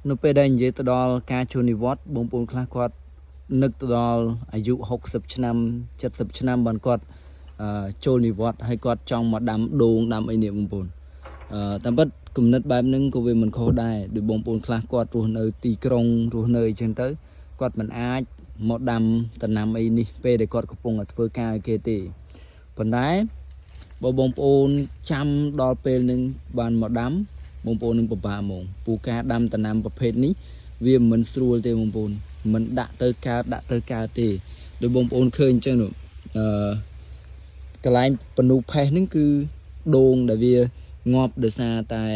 នៅពេលដែលនិយាយទៅដល់ការចូលនិវត្តន៍បងប្អូនខ្លះគាត់នឹកទៅដល់អាយុ60ឆ្នាំ70ឆ្នាំបានគាត់ចូលនិវត្តន៍ហើយគាត់ចង់មកដាំដូងដាំអីនេះបងប្អូនតាមពិតគំនិតបែបហ្នឹងក៏វាមិនខុសដែរដូចបងប្អូនខ្លះគាត់រស់នៅទីក្រុងរស់នៅអីចឹងទៅគាត់មិនអាចមកដាំដំណាំអីនេះពេលដែលគាត់កំពុងតែធ្វើការឲ្យគេទេប៉ុន្តែបើបងប្អូនចាំដល់ពេលហ្នឹងបានមកដាំ បងប្អូននឹងពិបាកហ្មងពូការដាំដំណាំប្រភេទនេះវាមិនស្រួលទេបងប្អូនមិនដាក់ទៅកើតដាក់ទៅកើតទេដោយបងប្អូនឃើញអញ្ចឹងនោះអឺកន្លែងបនុផេះហ្នឹងគឺដូងដែលវាងាប់ដោយសារតែ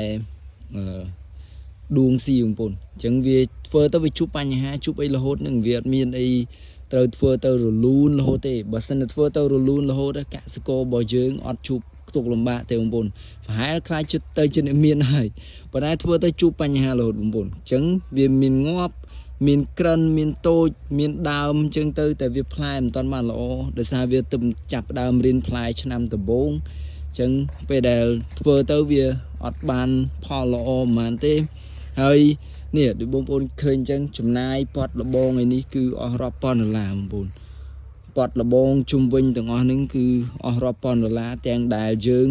អឺដួងស៊ីបងប្អូនអញ្ចឹងវាធ្វើទៅវាជួបបញ្ហាជួបអីរហូតនឹងវាអត់មានអីត្រូវធ្វើទៅរលូនរហូតទេបើសិនតែធ្វើទៅរលូនរហូតកសិកររបស់យើងអត់ជួបទុកលំបាកទេបងប្អូនប្រហែលខ្លាចចិត្តទៅជាអ្នកមានហើយប៉ុន្តែធ្វើទៅជួបបញ្ហារហូតបងប្អូនអញ្ចឹងវាមានងាប់មានក្រិនមានតូចមានដើមអញ្ចឹងទៅតែវាផ្លែមិនតាន់បានល្អដោយសារវាទៅចាប់ដើមរៀនផ្លែឆ្នាំដំបូងអញ្ចឹងពេលដែលធ្វើទៅវាអត់បានផលល្អប៉ុន្មានទេហើយនេះដូចបងប្អូនឃើញអញ្ចឹងចំណាយពាត់លបងឯនេះគឺអស់រាប់ពាន់ដុល្លារបងប្អូន ពាត់លបងជុំវិញទាំងអស់ហ្នឹងគឺអស់រាប់ពាន់ដុល្លារទាំងដែលយើង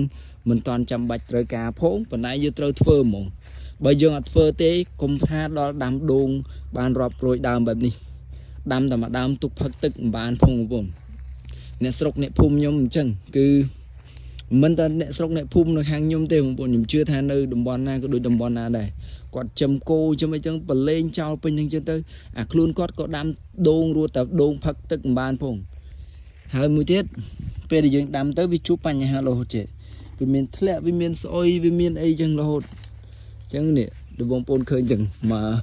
មិនតាន់ចាំបាច់ត្រូវការផងប៉ុន្តែយើងត្រូវធ្វើហ្មងបើយើងអត់ធ្វើទេកុំថាដល់ដាំដូងបានរាប់រយដើមបែបនេះដាំតែមួយដើមទុកផឹកទឹកមិនបានផងបងប្អូនអ្នកស្រុកអ្នកភូមិខ្ញុំអញ្ចឹងគឺមិនតែអ្នកស្រុកអ្នកភូមិនៅខាងខ្ញុំទេបងប្អូនខ្ញុំជឿថានៅតំបន់ណាក៏ដូចតំបន់ណាដែរគាត់ចំគោចំអីចឹងបលេងចោលពេញហ្នឹងចឹងទៅអាខ្លួនគាត់ក៏ដាំដូងរួចតែដូងផឹកទឹកមិនបានផង ហើយមួយទៀតពេលដែលយើងដាំទៅវាជួបបញ្ហារហូតចេះវាមានធ្លាក់វាមានស្អុយវាមានអីចឹងរហូតអញ្ចឹងនេះដូចបងប្អូនឃើញចឹងមក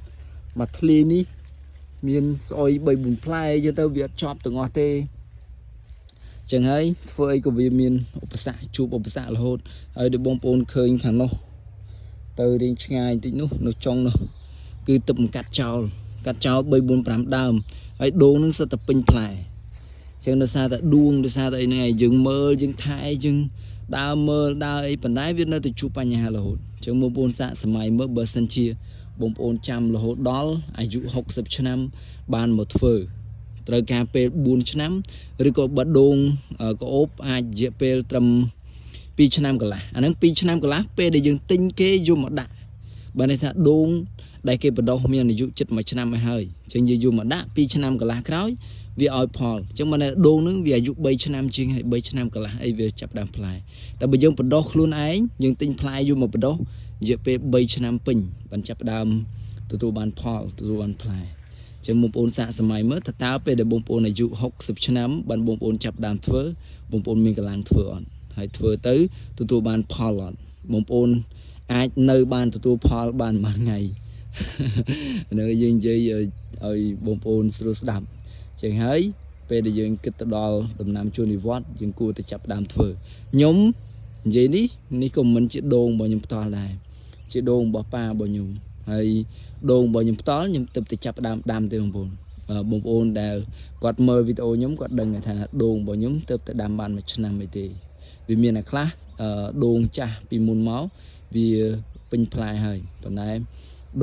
មកធ្លាយនេះមានស្អុយ3 4ផ្លែចឹងទៅវាអត់ជាប់ទាំងអស់ទេចឹងហើយធ្វើអីក៏វាមានឧបសគ្គជួបឧបសគ្គរហូតហើយដូចបងប្អូនឃើញខាងនោះទៅរៀងឆ្ងាយបន្តិចនោះនៅចុងនោះគឺទឹកកាត់ចោលកាត់ចោល3 4 5ដើមហើយដូងនឹងសិតតែពេញផ្លែ ចឹងដោយសារតែដួងដោយសារតែអីហ្នឹងឯងយើងមើលយើងថែយើងដើរមើលដើរអីប៉ុន្តែវានៅតែជួបបញ្ហារហូតចឹងបងប្អូនសាកសម័យមើលបើសិនជាបងប្អូនចាំរហូតដល់អាយុ60ឆ្នាំបានមកធ្វើត្រូវការពេល4ឆ្នាំឬក៏បដូងក្អូបអាចរយៈពេលត្រឹម2ឆ្នាំកន្លះអាហ្នឹង2ឆ្នាំកន្លះពេលដែលយើងទិញគេយកមកដាក់បើន័យថាដូងដែលគេបដោះមានអាយុជិត1ឆ្នាំឲ្យហើយអញ្ចឹងយើងយកមកដាក់2ឆ្នាំកន្លះក្រោយ វាឲ្យផលអញ្ចឹងមិនថាដូងនឹងវាអាយុ3ឆ្នាំជាងហើយ3ឆ្នាំកន្លះអីវាចាប់ដើមផ្លែតែបើយើងបដោះខ្លួនឯងយើងទិញផ្លែយកមកបដោះរយៈពេល3ឆ្នាំពេញបានចាប់ដើមទទួលបានផលទទួលបានផ្លែចឹងបងប្អូនសាកសម័យមើលតើតើពេលដែលបងប្អូនអាយុ60ឆ្នាំបានបងប្អូនចាប់ដើមធ្វើបងប្អូនមានកម្លាំងធ្វើអត់ហើយធ្វើទៅទទួលបានផលអត់បងប្អូនអាចនៅបានទទួលផលបានមួយថ្ងៃ នៅយើងនិយាយឲ្យបងប្អូនស្រួលស្ដាប់ ចឹងហើយពេលដែលយើងគិតទៅដល់ដំណាំជួននិវត្តន៍យើងគួរតែចាប់ផ្ដើមធ្វើខ្ញុំនិយាយនេះនេះក៏មិនជាដូងរបស់ខ្ញុំផ្ទាល់ដែរជាដូងរបស់ប៉ារបស់ខ្ញុំហើយដូងរបស់ខ្ញុំផ្ទាល់ខ្ញុំទើបតែចាប់ផ្ដើមដាំទេបងប្អូនបងប្អូនដែលគាត់មើលវីដេអូខ្ញុំគាត់ដឹងថាដូងរបស់ខ្ញុំទើបតែដាំបានមួយឆ្នាំអីទេវាមានអ្នកខ្លះដូងចាស់ពីមុនមកវាពេញផ្លែហើយប៉ុន្តែ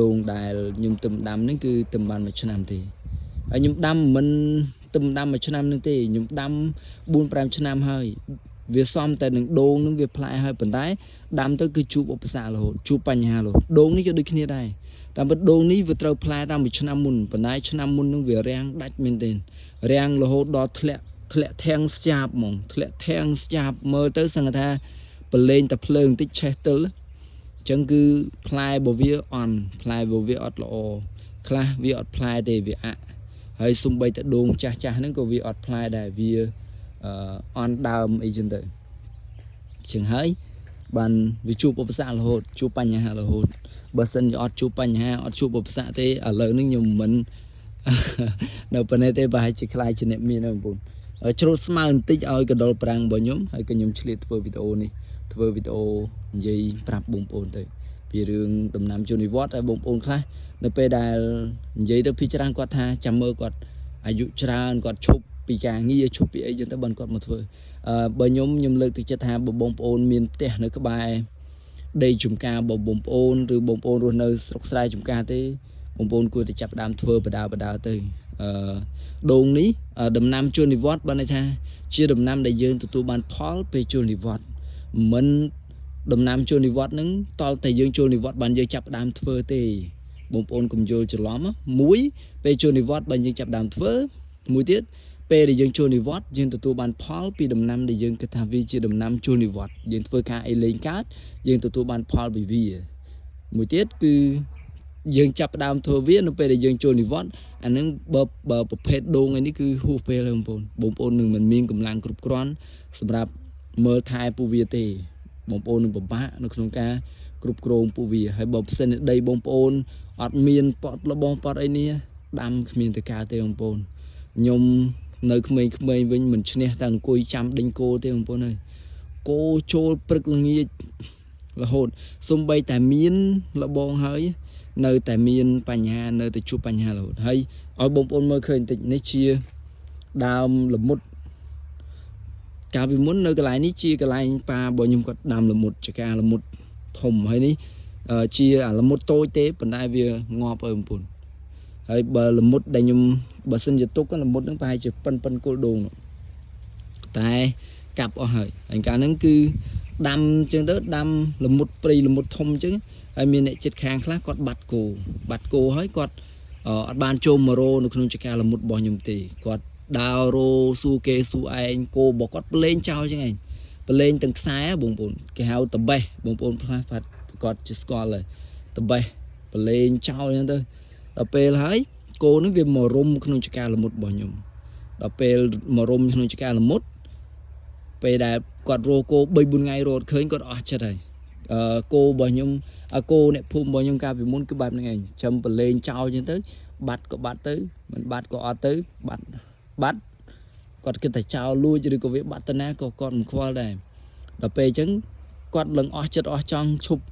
ដូងដែលខ្ញុំទើបដាំហ្នឹងគឺទើបបានមួយឆ្នាំទេ ហើយខ្ញុំដាំមិនទឹមដាំមួយឆ្នាំនឹងទេខ្ញុំដាំ4 5ឆ្នាំហើយវាសំតែនឹងដូងនឹងវាផ្លែហើយប៉ុន្តែដាំទៅគឺជួបឧបសគ្គរហូតជួបបញ្ហារហូតដូងនេះក៏ដូចគ្នាដែរតាមពិតដូងនេះវាត្រូវផ្លែតាមមួយឆ្នាំមុនប៉ុន្តែឆ្នាំមុននឹងវារាំងដាច់មែនទែនរាំងរហូតដល់ធ្លាក់ធ្លាក់ធាំងស្ចាបហ្មងធ្លាក់ធាំងស្ចាបមើលទៅសឹងថាប្រឡែងតែភ្លើងបន្តិចឆេះទិលអញ្ចឹងគឺផ្លែរបស់វាអន់ផ្លែរបស់វាអត់ល្អខ្លះវាអត់ផ្លែទេវាអាក់ ហើយសំបីតែដូងចាស់ចាស់ហ្នឹងក៏វាអត់ផ្លែដែរវាអន់ដើមអីចឹងទៅជាងហើយបានវាជួបឧបសគ្គរហូតជួបបញ្ហារហូតបើសិនជាអត់ជួបបញ្ហាអត់ជួបឧបសគ្គទេឥឡូវនេះខ្ញុំមិន នៅប៉ុណ្ណេះទេប្រហែលជាខ្លាយជាអ្នកមានហើយបងប្អូនច្រូតស្មៅបន្តិចឲ្យកដុលប្រាំងរបស់ខ្ញុំហើយក៏ខ្ញុំឆ្លៀតធ្វើវីដេអូនេះធ្វើវីដេអូនិយាយប្រាប់បងប្អូនទៅពីរឿងដំណាំជួននិវត្តន៍ហើយបងប្អូនខ្លះនៅពេលដែលនិយាយទៅពីច្រើនគាត់ថាចាំមើលគាត់អាយុច្រើនគាត់ឈប់ពីការងារឈប់ពីអីចឹងទៅបានគាត់មកធ្វើអឺបើខ្ញុំខ្ញុំលើកទឹកចិត្តថាបើបងប្អូនមានផ្ទះនៅក្បែរដីចំការបើបងប្អូនឬបងប្អូនរស់នៅស្រុកស្រែចំការទេ បងប្អូនគួរតែចាប់ផ្ដើមធ្វើបដាបដាទៅអឺដូងនេះដំណាំជួននិវត្តន៍បានន័យថាជាដំណាំដែលយើងទទួលបានផលពេលជួននិវត្តន៍មិនដំណាំជួននិវត្តន៍នឹងតលតែយើងជួននិវត្តន៍បានយើងចាប់ផ្ដើមធ្វើទេបងប្អូនកុំយល់ច្រឡំមួយពេលជួននិវត្តន៍បានយើងចាប់ផ្ដើមធ្វើមួយទៀតពេលដែលយើងចូលនិវត្តន៍យើងទទួលបានផលពីដំណាំដែលយើងគិតថាវាជាដំណាំចូលនិវត្តន៍យើងធ្វើការអីលេងកើតយើងទទួលបានផលពីវាមួយទៀតគឺយើងចាប់ផ្ដើមធ្វើវានៅពេលដែលយើងចូលនិវត្តន៍អានឹងបើបើប្រភេទដូងឯនេះគឺហួសពេលហើយបងប្អូនបងប្អូននឹងមិនមានកម្លាំងគ្រប់គ្រាន់សម្រាប់មើលថែពួកវាទេបងប្អូននឹងពិបាកនៅក្នុងការគ្រប់គ្រងពួកវាហើយបើផ្សិនដីបងប្អូនអត់មានប៉ត់លបងប៉ត់អីនេះដាំគ្មានទៅកើតទេបងប្អូនខ្ញុំនៅក្មេងៗវិញមិនឈ្នះតែអង្គុយចាំដេញគោទេបងប្អូនអើយគោចូលព្រឹកល្ងាចរហូតសំបីតែមានលបងហើយនៅតែមានបញ្ហានៅតែជួបបញ្ហារហូតហើយឲ្យបងប្អូនមើលឃើញបន្តិចនេះជាដើមល្មុតកាលពីមុននៅកន្លែងនេះជាកន្លែងប៉ារបស់ខ្ញុំគាត់ដាំល្មុតចការល្មុតធំហើយនេះជាអាល្មុតតូចទេប៉ុន្តែវាងាប់ហើយបងប្អូនហើយបើល្មុតដែលខ្ញុំបើសិនជាទុកល្មុតហ្នឹងប្រហែលជាប៉ិនប៉ិនគល់ដូងនោះតែកាប់អស់ហើយហើយកាលហ្នឹងគឺដាំអញ្ចឹងទៅដាំល្មុតព្រៃល្មុតធំអញ្ចឹងហើយមានអ្នកចិត្តខាងខ្លះគាត់បាត់គោបាត់គោហើយគាត់អត់បានចូលមករោនៅក្នុងចការល្មុតរបស់ខ្ញុំទេគាត់ដើររោសួរគេសួរឯងគោរបស់គាត់ប្រឡែងចោលអញ្ចឹងឯងប្រឡែងទាំងខ្សែបងប្អូនគេហៅតបេះបងប្អូនខ្លះគាត់គាត់ជាស្គាល់ហើយតបេះប្រឡែងចោលអញ្ចឹងទៅដល់ពេលហើយគោនឹងវាមរុំក្នុងចការល្មុតរបស់ខ្ញុំដល់ពេលមរុំក្នុងចការល្មុត ពេលដែលគាត់រកគោ3 4ថ្ងៃរត់ឃើញគាត់អស់ចិត្តហើយអឺគោរបស់ខ្ញុំគោអ្នកភូមិរបស់ខ្ញុំកាលពីមុនគឺបែបហ្នឹងឯងចាំប្រឡែងចោលអញ្ចឹងទៅបាត់ក៏បាត់ទៅមិនបាត់ក៏អត់ទៅបាត់បាត់គាត់គិតថាចោលលួចឬក៏វាបាត់ទៅណាក៏គាត់មិនខ្វល់ដែរដល់ពេលអញ្ចឹងគាត់លឹងអស់ចិត្តអស់ចង់ឈប់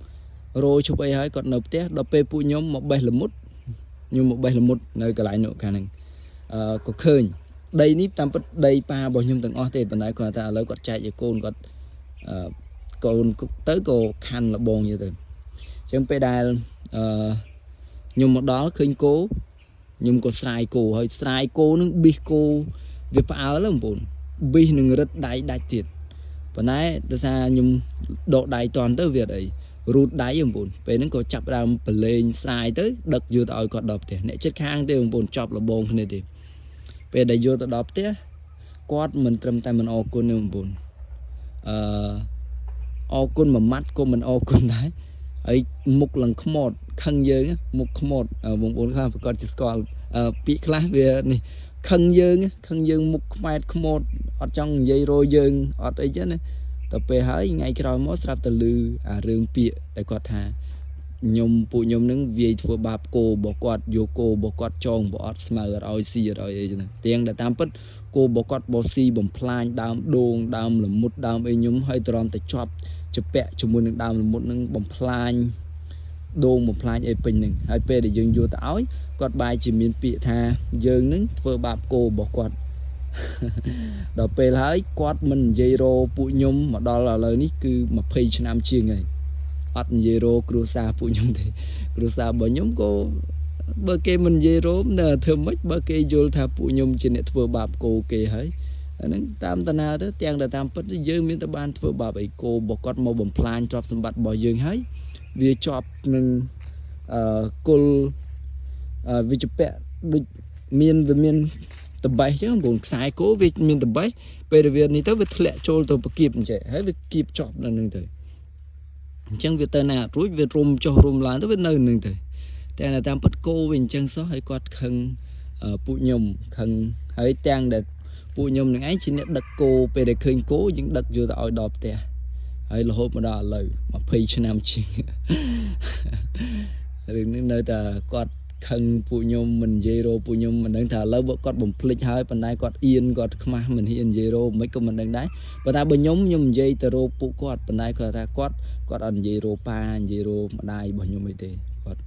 រោឈប់អីហើយគាត់នៅផ្ទះដល់ពេលពួកខ្ញុំមកបេះល្មុតខ្ញុំមកបេះល្មុតនៅកន្លែងនោះខាងហ្នឹងអឺក៏ឃើញដីនេះតាមពិតដីប៉ារបស់ខ្ញុំទាំងអស់ទេប៉ុន្តែគាត់ថាឥឡូវគាត់ចែកឲ្យកូនគាត់អឺកូនទៅក៏ខាន់លបងយទៅអញ្ចឹងពេលដែលអឺខ្ញុំមកដល់ឃើញគោខ្ញុំក៏ស្រាយគោហើយស្រាយគោនឹងប៊ីសគោវាផ្អើលបងប្អូនប៊ីសនឹងរឹតដៃដាច់ទៀតប៉ុន្តែដោយសារខ្ញុំដកដៃតន់ទៅវាអត់អីរូតដៃបងប្អូនពេលហ្នឹងក៏ចាប់ដើមប្រឡែងស្រាយទៅដឹកយកទៅឲ្យគាត់ដល់ផ្ទះអ្នកចិត្តខាងទេបងប្អូនចប់លបងគ្នាទេពេលដែលយកទៅដល់ផ្ទះគាត់មិនត្រឹមតែមិនអរគុណទេបងប្អូនអឺអរគុណមួយម៉ាត់ក៏មិនអរគុណដែរហើយមុខឡើងខ្មត់ខឹងយើងមុខខ្មត់បងប្អូនខ្លះប្រកាសជាស្គាល់ពាក្យខ្លះវានេះខឹងយើងខឹងយើងមុខខ្មែតខ្មត់អត់ចង់និយាយរយើងអត់អីចឹងណាទៅពេលហើយថ្ងៃក្រោយមកស្រាប់តែលឺអារឿងពាក្យដែលគាត់ថាខ្ញុំពួកខ្ញុំនឹងវាយធ្វើបាបគោរបស់គាត់យកគោរបស់គាត់ចងបើអត់ស្មៅអត់ឲ្យស៊ីអត់ឲ្យអីចឹងទាំងដែលតាមពិតគោរបស់គាត់បស៊ីបំផ្លាញដើមដូងដើមល្មុតដើមអីខ្ញុំហើយទ្រាំតែជាប់ជពាក់ជាមួយនឹងដើមល្មុតនឹងបំផ្លាញដូងបំផ្លាញអីពេញនឹងហើយពេលដែលយើងយកទៅឲ្យគាត់បែរជាមានពាក្យថាយើងនឹងធ្វើបាបគោរបស់គាត់ ដល់ពេលហើយគាត់មិននិយាយរោពួកខ្ញុំមកដល់ឥឡូវនេះគឺ20ឆ្នាំជាងហើយអត់និយាយរោគ្រួសារពួកខ្ញុំទេគ្រួសាររបស់ខ្ញុំក៏បើគេមិននិយាយរោនៅធ្វើម៉េចបើគេយល់ថាពួកខ្ញុំជាអ្នកធ្វើបាបគោគេហើយអាហ្នឹងតាមតាណាទៅទាំងដែលតាមពិតយើងមានតែបានធ្វើបាបអីគោរបស់គាត់មកបំផ្លាញទ្រព្យសម្បត្តិរបស់យើងហើយវាជាប់នឹងអឺគុលវិជ្ជពៈដូចមានវាមានតបេះចឹងបងខ្សែគោវាមានតបេះពេលវានេះទៅវាធ្លាក់ចូលទៅប្រគៀបអញ្ចឹងហើយវាគៀបជាប់នៅនឹងទៅអញ្ចឹងវាទៅណារួចវារុំចុះរុំឡើងទៅវានៅនឹងទៅតែតាមពិតគោវាអញ្ចឹងសោះហើយគាត់ខឹងពួកខ្ញុំខឹងហើយទាំងដែលពួកខ្ញុំនឹងឯងជាអ្នកដឹកគោពេលដែលឃើញគោយើងដឹកយកទៅឲ្យដល់ផ្ទះហើយរហូតមកដល់ឥឡូវ20ឆ្នាំជាង រឿងនេះនៅតែគាត់ខឹងពួកខ្ញុំមិននិយាយរោពួកខ្ញុំមិនដឹងថាឥឡូវគាត់បំភ្លេចហើយប៉ុន្តែគាត់អៀនគាត់ខ្មាស់មិនហ៊ាននិយាយរោមិនក៏មិនដឹងដែរប៉ុន្តែបើខ្ញុំខ្ញុំនិយាយទៅរោពួកគាត់ប៉ុន្តែគាត់ថាគាត់គាត់អត់និយាយរោប៉ានិយាយរោម្ដាយរបស់ខ្ញុំអីទេគាត់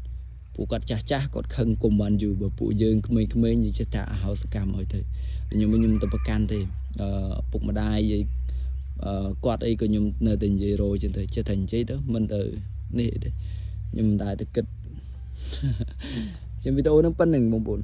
ពួកគាត់ចាស់ចាស់គាត់ខឹងគុំបានយូរបើពួកយើងក្មេងៗយើងចេះតែអហោសកម្មឲ្យទៅខ្ញុំខ្ញុំទៅប្រកាន់ទេអឺពុកម្ដាយអីគាត់អីក៏ខ្ញុំនៅតែនិយាយរោចឹងទៅចេះតែនិយាយទៅមិនទៅនេះទេខ្ញុំមិនដែលទៅគិត ចឹងវីដេអូហ្នឹងប៉ុណ្្នឹងបងប្អូន។